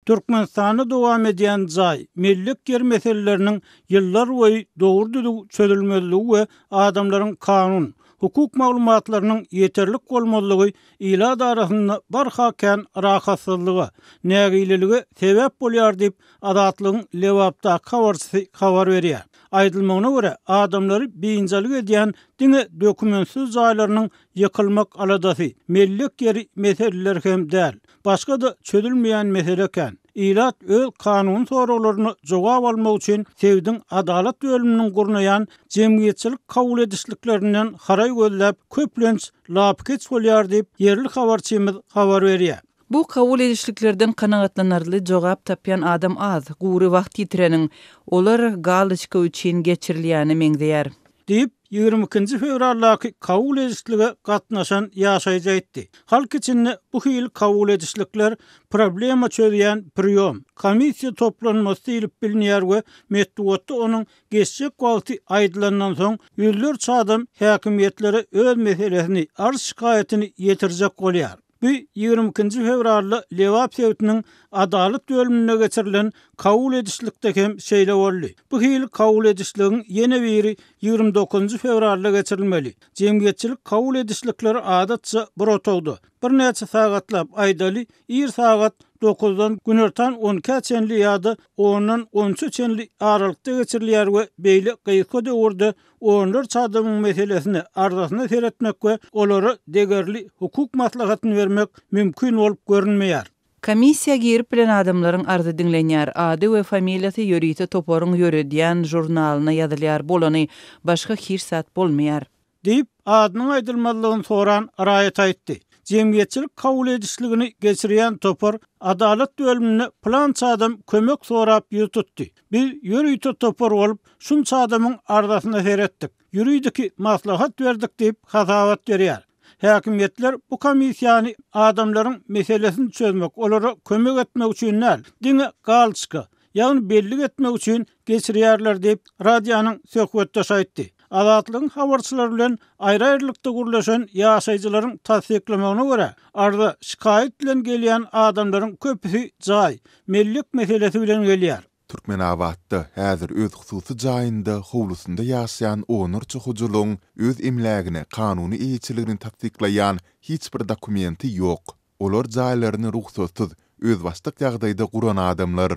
Türkmenistanda dowam edýän jaý, mellek ýer meseleleriniň ýyllarboýy dogry-düzüw çözülmezligi we adamlaryň kanun, hukuk maglumatlarynyň ýeterlik bolmazlygy ilat arasynda barha kän rahatsyzlyga, nägilelige sebäp bolýar diýip, Azatlygyň Lebapdaky habarçysy habar berýär. Aýdylmagyna görä, adamlary biynjalyk edýän diňe dokumentsiz jaýlarynyň ýykylmak aladasy, mellek ýeri meseleleri hem däl. Başga-da çözülmeýän mesele kän. Ilat öz kanuny soraglaryna jogap almak üçin sebitiň adalat bölüminiň gurnaýan jemgyýetçilik kabul edişliklerinden haraý gözläp, köplenç lapykeç bolýar diýip, ýerli habarçymyz habar berýär. Bu kabul edişliklerden kanagatlanarly jogap tapýan adam az, gury wagt ýitireniň, olar galoçka üçin geçirilýäne meňzeýär. Diýip, 22-nji fewraldaky kabul edişlige gatnaşan ýaşaýjy aýtdy. Halk içinde bu hili kabul edişlikler problema çözýän priýom, komissiýa toplanmasy diýlip bilinýär we metbugatda onuň geçjek wagty aýdylandan soň, ýüzlerçe adam häkimiýetlere öz meselesini, arz-şikaýatyny ýetirjek bolýar. Bu 22-nji fewralda Lebap sebitiniň Adalat bölüminde geçirilen kabul edişlikde hem şeýle boldy. Bu hili kabul edişligiň ýene biri 29-njy fewralda geçirilmeli. Jemgyýetçilik kabul edişlikleri adatça bir otagda, birnäçe sagatlap, aýdaly, ir sagat dokuzdan günortan on ikä çenli ýa-da ondan on üçe çenli aralykda geçirilýär we beýle gysga döwürde onlarça adamyň meselesine, arzasyna seretmek we olara degerli hukuk maslahatyny bermek mümkin bolup görünmeýär. Komissiýa girip bilen adamlaryň arzy diňlenýär, ady we familiýasy ýörite toparyň ýöredýän žurnalyna ýazylýar, bolany, başga hiç zat bolmaýar. Diýip, adynyň aýdylmazlygyny soran raýat aýtdy. Jemgyýetçilik kabul edişligini geçirýän topar Adalat bölümine pylança adam kömek sorap ýüz tutdy. Biz ýörite topar bolup, şunça adamyň arzasyna seretdik, ýuridiki maslahat berdik diýip, hasabat berýär. Häkimiýetler bu komissiýany adamlaryň meselesini çözmek, olara kömek etmek üçin däl, diňe galçka, ýagny bellik etmek üçin geçirýärler diýip, radionyň söhbetdeşi aýtdy. Azatlygyň habarçylary bilen aýry-aýrylykda gürleşen ýaşaýjylaryň tassyklamagyna görä, arza, şikaýat bilen gelýän adamlaryň köpüsi jaý, mellek meselesi bilen gelýär. Türkmenabatda häzir öz hususy jaýynda, howlusynda ýaşaýan onlarça hojalygyň öz emlägine kanuny eýeçiligini tassyklaýan hiç bir dokumenti ýok. Olar jaýlaryny rugsatsyz, özbaşdak ýagdaýda guran adamlar.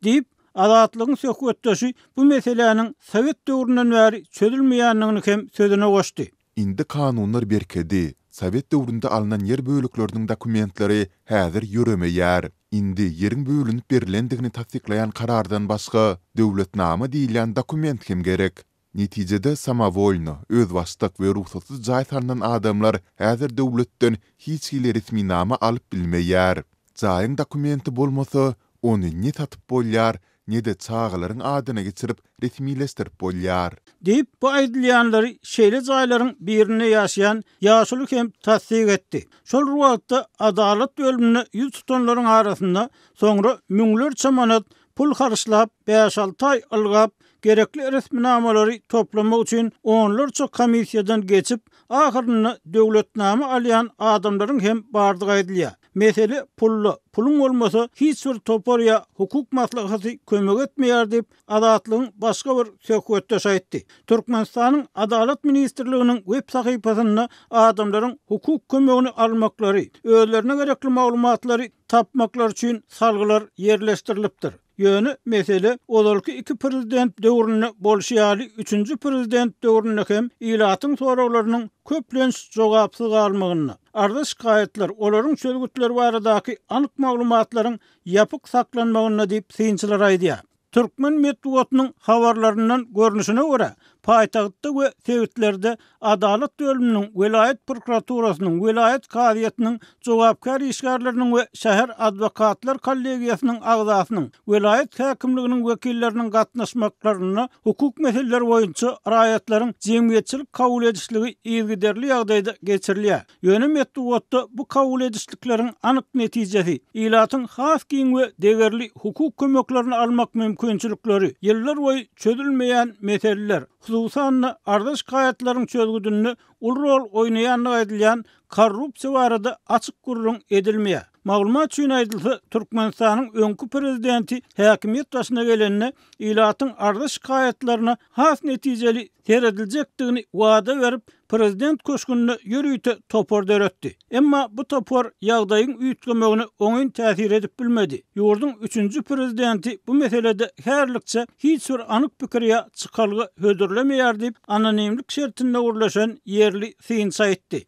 Diýip, Azatlygyň söhbetdeşi bu meseläniň sowet döwründen bäri çözülmeýändigini hem sözüne goşdy. Indi kanunlar berkedi. Sowet döwründe alnan ýer bölekleriniň dokumentleri häzir ýöremeýär. Indi ýeriň bölünip berlendigini tassyklaýan karardan başga, döwletnama diýilýän dokument hem gerek. Netijede samowolno, özbaşdak we rugsatsyz jaý salnan adamlar häzir döwletden hiç hili resminama alyp bilmeýär. Jaýyň dokumenti bolmasa, ony ne satyp bolýar, ne-de çagalaryň adyna geçirip resmileşdirip bolýar. Diýip, bu aýdylýanlary şeýle jaýlaryň birinde ýaşaýan ýaşuly hem tassyk etdi. Şol bir wagtda, adalat bölümine ýüz tutanlaryň arasynda soňra müňlerçe manat pul harçlap, bäş-alty aý ylgap, gerekli resminamalary toplamak üçin onlarça komissiýadan geçip, ahyrynda döwletnama alýan adamlaryň hem bardygy aýdylýar. Mesele pulda, puluň bolmasa hiç bir topar ýa hukuk maslahaty kömek etmeýär diýip, Azatlygyň başga bir söhbetdeşi aýtdy. Türkmenistanyň Adalat ministrliginiň web sahypasynda adamlaryň hukuk kömegini almaklary, özlerine gerekli maglumatlary tapmaklary üçin salgylar ýerleşdirilipdir. Ýöne mesele ozalky iki prezident döwründe bolşy ýaly üçünji prezident döwründe hem ilatyň soraglarynyň köplenç jogapsyz galmagynda, arza-şikaýatlar, olaryň çözgütleri baradaky anyk maglumatlaryň ýapyk saklanmagynda diýip, synçylar aýdýar. Türkmen metbugatynyň habarlaryndan görnüşine görä, paýtagtda we sebitlerde Adalat bölüminiň, welaýat prokuraturasynyň, welaýat kazyýetiniň jogapkär işgärleriniň we şäher adwokatlar kollegiýasynyň agzasynyň, welaýat häkimliginiň wekilleriniň gatnaşmaklarynda hukuk meseleleri boýunça raýatlaryň jemgyýetçilik kabul edişligi yzygiderli ýagdaýda geçirilýär. Ýöne metbugatda bu kabul edişlikleriň anyk netijesi, ilatyň has giň we degerli hukuk kömeklerini almak mümkinçilikleri, ýyllarboýy çözülmeýän meseleler, hususan-da, arza-şikaýatlaryň çözgüdinde uly rol oýnaýandygy aýdylýan korrupsiýa barada açyk gürrüň edilmeýär. Maglumat üçin aýdylsa, Türkmenistanyň öňki prezidenti häkimiýet başyna gelende, ilatyň arza-şikaýatlaryna has netijeli serediljekdigini wada berip, prezident köşgünde ýörite topar döretdi. Emma bu topar ýagdaýyň üýtgemegine oňyn täsir edip bilmedi. Ýurduň üçünji prezidenti bu meselede häzirlikçe hiç bir anyk pikir ýa çykalga hödürlemeýär diýip, anonimlik şertinde gürleşen ýerli synçy aýtdy.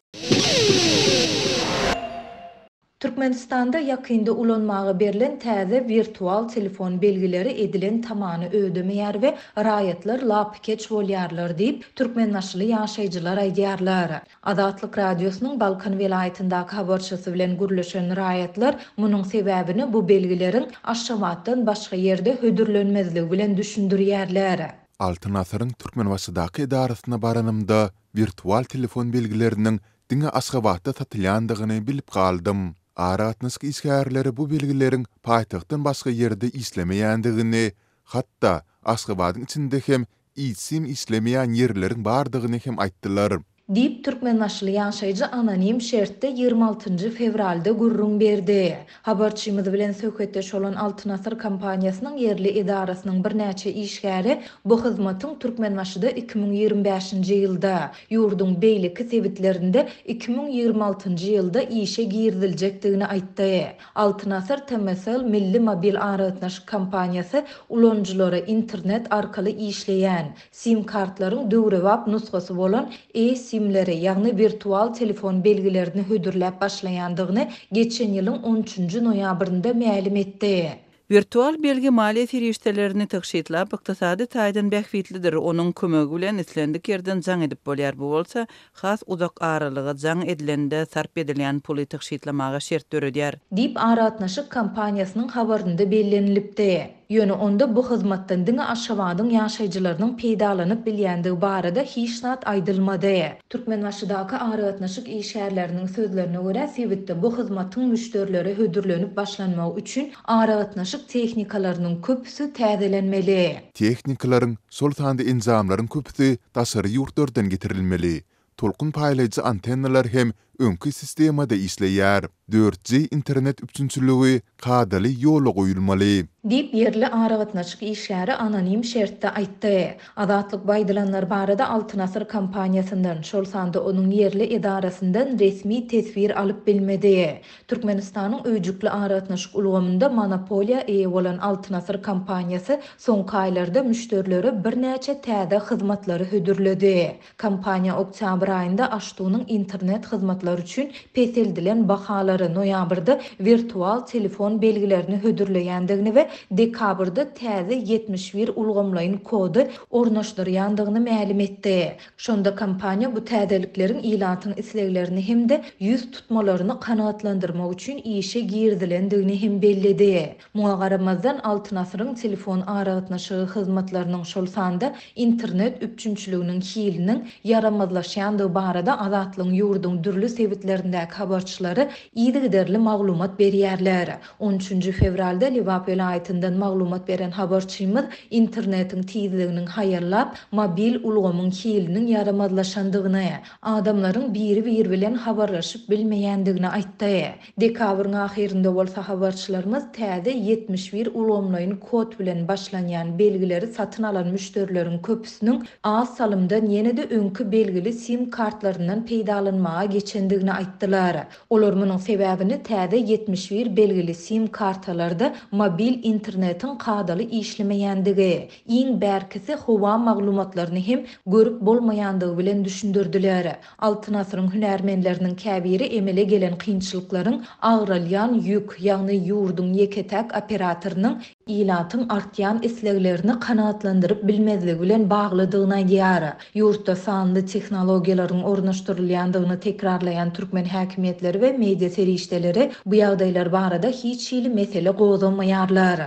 Türkmenistanda ýakynda ulanmaga berlen täze wirtual telefon belgileri edilen tamany ödemeýär we raýatlar lapykeç bolýarlar diýip, türkmenbaşyly ýaşaýjylar aýdýarlar. Azatlyk Radiosynyň Balkan welaýatyndaky habarçysy bilen gürleşen raýatlar munuň sebäbini bu belgileriň Aşgabatdan başga ýerde hödürlenmezligi bilen düşündirýärler. Altyn asyryň Türkmenbaşydaky edarasyna baranymda, wirtual telefon belgileriniň diňe Aşgabatda satylýandygyny bilip galdym. Aragatnaşyk işgärleri bu belgileriň paýtagtdan başga ýerde işlemeýändigini, hatda Aşgabadyň içinde hem eSIM işlemeýän ýerleriň bardygyny hem aýtdylar. Diýip, türkmenbaşyly ýaşaýjy anonim şertde 26 nji fewralda gürrüň berdi. Habarçymyz bilen söhbetdeş bolan Altyn Asyr kompaniýasynyň ýerli edarasynyň birnäçe işgäri bu hyzmatyň Türkmenbaşyda 2025-nji ýylda, ýurduň beýleki sebitlerinde 2026-njy ýylda işe giriziljekdigini aýtdy. Altyn Asyr TMSL milli mobil aragatnaşyk kompaniýasy ulanyjylara internet arkaly işleýän, SIM-kartlaryň döwrebap nusgasy bolan eSIM-leri, ýagny wirtual telefon belgilerini hödürläp başlaýandygyny geçen ýylyň on üçünji noýabrynda mälim etdi. Wirtual belgi maliýe serişdelerini tygşytlap, ykdysady taýdan bähbitlidir, onuň kömegi bilen islendik ýerden jaň edip bolýar, bu bolsa has uzak aralyga jaň edilende sarp edilýän puly tygşytlamaga şert döredýär. Diýip, aragatnaşyk kompaniýasynyň habarynda bellenilipdi. Ýöne onda bu hyzmatdan diňe Aşgabadyň ýaşaýjylarynyň peýdalanyp bilýändigi barada hiç zat aýdylmady. Türkmenbaşydaky aragatnaşyk işgärleriniň sözlerine görä, sebitde bu hyzmatyň müşderilere hödürlenip başlanmagy üçin aragatnaşyk tehnikalarynyň köpüsi täzelenmeli. Tehnikalaryň, şol sanda enjamlaryň köpüsi daşary ýurtlardan getirilmeli. Tolkun paýlaýjy antennalar hem öňki sistemada işleýär. 4G internet üpjünçiligi kadaly ýola goýulmaly. Diýip, ýerli aragatnaşyk işgäri anonim şertde aýtdy. Azatlyk bu aýdylanlar barada Altyn Asyr kompaniýasyndan, şol sanda onuň ýerli edarasyndan resmi teswir alyp bilmedi. Türkmenistanyň öýjükli aragatnaşyk ulgamynda monopoliýa eýe bolan Altyn Asyr kompaniýasy soňky aýlarda müşderilere birnäçe täze hyzmatlary hödürledi. Kompaniýa oktýabr aýynda Aştunyň internet hyzmatlary üçin peseldilen bahalary, noýabrda wirtual telefon belgilerini hödürleýändigini we dekabrda täze 71 ulgamlaýyn kody ornaşdyrýandygyny mälim etdi. Şonda kompaniýa bu täzelikleriň ilatyň isleglerini hem-de ýüz tutmalaryny kanagatlandyrmak üçin işe girizilendigini hem belledi. Muňa garamazdan, Altyn asyryň telefon aragatnaşygy hyzmatlarynyň, şol sanda internet üpjünçiliginiň hiliniň ýaramazlaşýandygy barada Azatlygyň ýurduň dürli sebitlerindäki habarçylary yzygiderli maglumat berýärler. On üçünji fewralda Lebap welaýatyndan maglumat beren habarçymyz internetiň tizliginiň haýallap, mobil ulgamyň hiliniň ýaramazlaşandygyny, adamlaryň biri-biri bilen habarlaşyp bilmeýändigini aýtdy. Dekabryň ahyrynda bolsa habarçylarymyz täze 71 ulgamlaýyn kod bilen başlanýan belgileri satyn alan müşderileriň köpüsiniň az salymdan ýene-de öňki belgili sim kartlaryndan peýdalanmaga geçendigini aýtdylar. Olar munuň sebäbini täze 71 belgili sim kartalarda mobil internetiň kadaly işlemeýändigi, iň bärkisi howa maglumatlaryny hem görüp bolmaýandygy bilen düşündirdiler. Altyn asyryň hünärmenleriniň käbiri emele gelen kynçylyklaryň agralýan ýük, ýagny ýurduň ýeke-täk operatorynyň ilatyň artýan isleglerini kanagatlandyryp bilmezligi bilen baglydygyny aýdýar. Ýurtda sanly tehnologiýalaryň ornaşdyrylýandygyny tekrarlaýan türkmen häkimiýetleri we media serişdeleri bu ýagdaýlar barada hiç hili mesele gozgamaýarlar.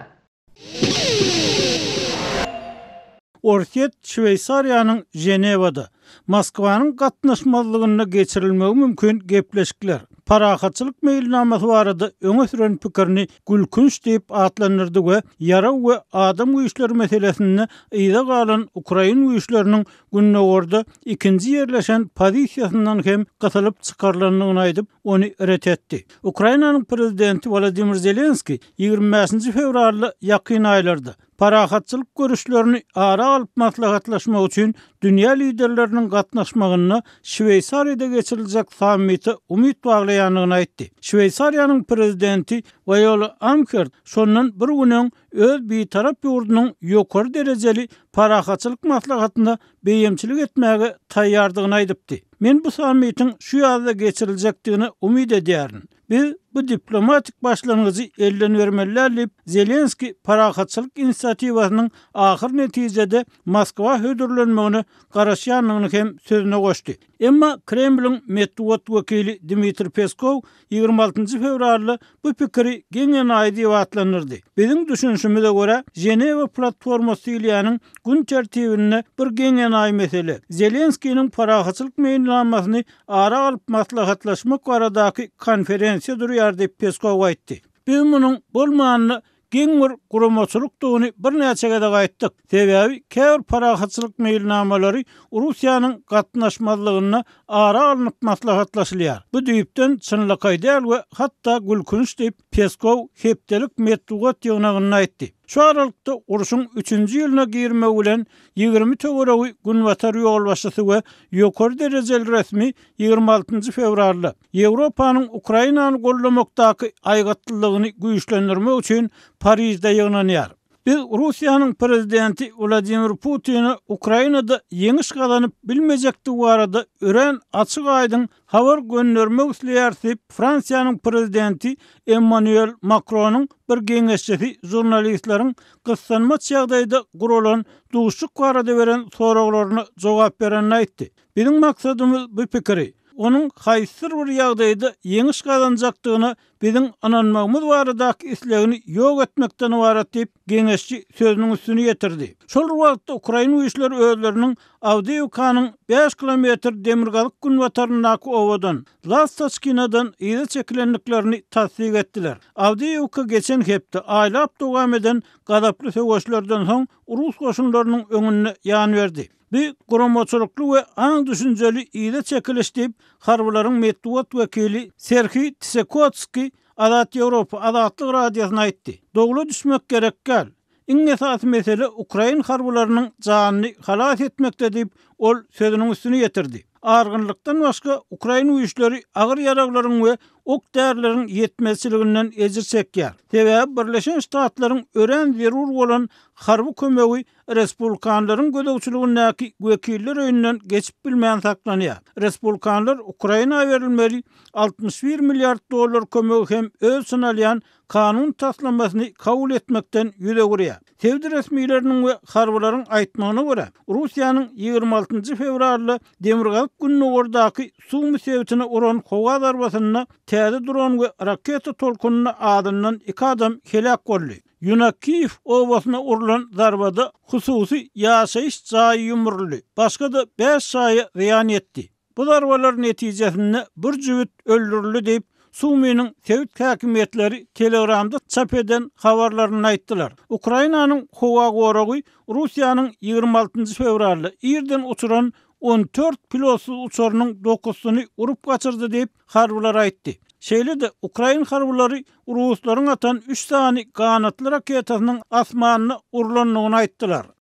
Orsýet Şweýsariýanyň Ženewada, Moskwanyň gatnaşmazlygynda geçirilmegi mümkin gepleşikler, parahatçylyk meýilnamasy barada öňe süren pikirini gülkünç diýip atlandyrdy we ýarag we adam güýçleri meselesinde yza galan ukrain güýçleriniň gündogarda ikinji ýerleşen pozisiýasyndan hem gysylyp çykarylandygyny aýdyp, ony ret etdi. Ukrainanyň prezidenti Wolodymyr Zelenskiý 25-nji fewralda ýakyn aýlarda parahatçylyk görüşlerini ara alyp maslahatlaşmak üçin dünýä liderleriniň gatnaşmagynda Şweýsariýada geçiriljek sammite umyt baglaýandygyny aýtdy. Şweýsariýanyň prezidenti Waýola Amherd şondan bir gün öň öz bitarap ýurdunyň ýokary derejeli parahatçylyk maslahatyna beýemçilik etmäge taýýardygyny aýdypdy. Men bu sammitiň şu ýazda geçiriljekdigine umyt edýärin. Biz bu diplomatik başlangyjy elden bermeli däl diýip, Zelenskiý parahatçylyk inisiatiwasynyň ahyr netijede Moskwa hödürlenmegine garaşýandygyny hem sözüne goşdy. Emma Kremliň metbugat wekili Dmitriý Peskow 26 fewralda bu pikiri geň-enaýy diýip atlandyrdy. Biziň düşünişimize görä, Ženewa platformasy diýilýäniň gün tertibinde bir geň-enaýy mesele, Zelenskiniň parahatçylyk meýilnamasyny ara alyp maslahatlaşmak baradaky konferensiýa durýar diýip, Peskow aýtdy. Biz munuň bolmanda geň bir guramaçylykdygyny birnäçe gezek aýtdyk. Sebäbi käbir parahatçylyk meýilnamalary Russiýanyň gatnaşmazlygynda ara alnyp maslahatlaşylýar. Bu düýpden çynlakaý däl we hatda gülkünç diýip, Peskow hepdelik metbugat ýygnagynda aýtdy. Şu aralykda urşuň üçünji ýylyna girmegi bilen 20 töweregi Günbatar ýolbaşçysy we ýokary derejeli resmi 26 fewralda Ýewropanyň Ukrainany goldamakdaky aýgytlylygyny güýçlendirmek üçin Parižde ýygnanýar. Biz Russiýanyň prezidenti Wladimir Putine Ukrainada ýeňiş gazanyp bilmejekdigi barada örän açyk-aýdyň habar göndermek isleýäris diýip, Fransiýanyň prezidenti Emmanuel Makronyň bir geňeşçisi žurnalistleriň gyssanmaç ýagdaýda guralan duşuşyk barada beren soraglaryna jogap berende aýtdy. Biziň maksadymyz bu pikiri, onuň haýsydyr bir ýagdaýda ýeňiş gazanjakdygyna biziň ynanmagymyz baradaky islegini ýok etmekden ybarat diýip, geňeşçi sözüniň üstüni ýetirdi. Şol bir wagtda, ukrain güýçleri özleriniň Awdiýewkanyň bäş kilometr demirgazyk-günbataryndaky obadan, Lastoçkinadan yza çekilendiklerini tassyk etdiler. Awdiýewka geçen hepde aýlap dowam eden gazaply söweşlerden soň rus goşunlarynyň öňünde ýan berdi. Bu guramaçylykly we aň-düşünjeli yza çekiliş diýip, harbylaryň metbugat wekili Serhiý Tsekotskiý Azat Ýewropa Azatlyk Radiosyna aýtdy. Dowla düşmek gerek däl. Iň esasy mesele ukrain harbylarynyň janyny halas etmekde diýip, ol sözüniň üstüni ýetirdi. Argynlykdan başga, ukrain güýçleri agyr ýaraglaryň we ok-därileriň ýetmezçiliginden ejir çekýär. Sebäbi Birleşen Ştatlaryň örän zerur bolan harby kömegi Respublikanlaryň gözegçiligindäki Wekiller öýünden geçip bilmän saklanýar. Respublikanlar Ukraina berilmeli 61 milliard dollar kömegi hem öz içine alýan kanun taslamasyny kabul etmekden ýüz öwürýär. Sebit resmileriniň we harbylaryň aýtmagyna görä, Russiýanyň 26 fewralda demirgazyk-gündogardaky Sumy sebitine uran howa zarbasynda täze dron we raketa tolkunynda azyndan iki adam heläk boldy. Ýunakiýew obasyna urlan zarbada hususy ýaşaýyş jaýy ýumruldy, başga-da bäş jaýa zyýan ýetdi. Bu zarbalar netijesinde bir jübüt öldürildi diýip, Sumynyň sebit häkimiýetleri Telegramda çap eden habarlarynda aýtdylar. Ukrainanyň howa goragy Russiýanyň 26 fewralda irden uçuran 14 pilotsyz uçarynyň dokuzysyny urup gaçyrdy diýip, harbylar aýtdy. Şeýle-de, ukrain harbylary ruslaryň atan üç sany ganatly raketasynyň asmanda urlandygyny aýtdylar.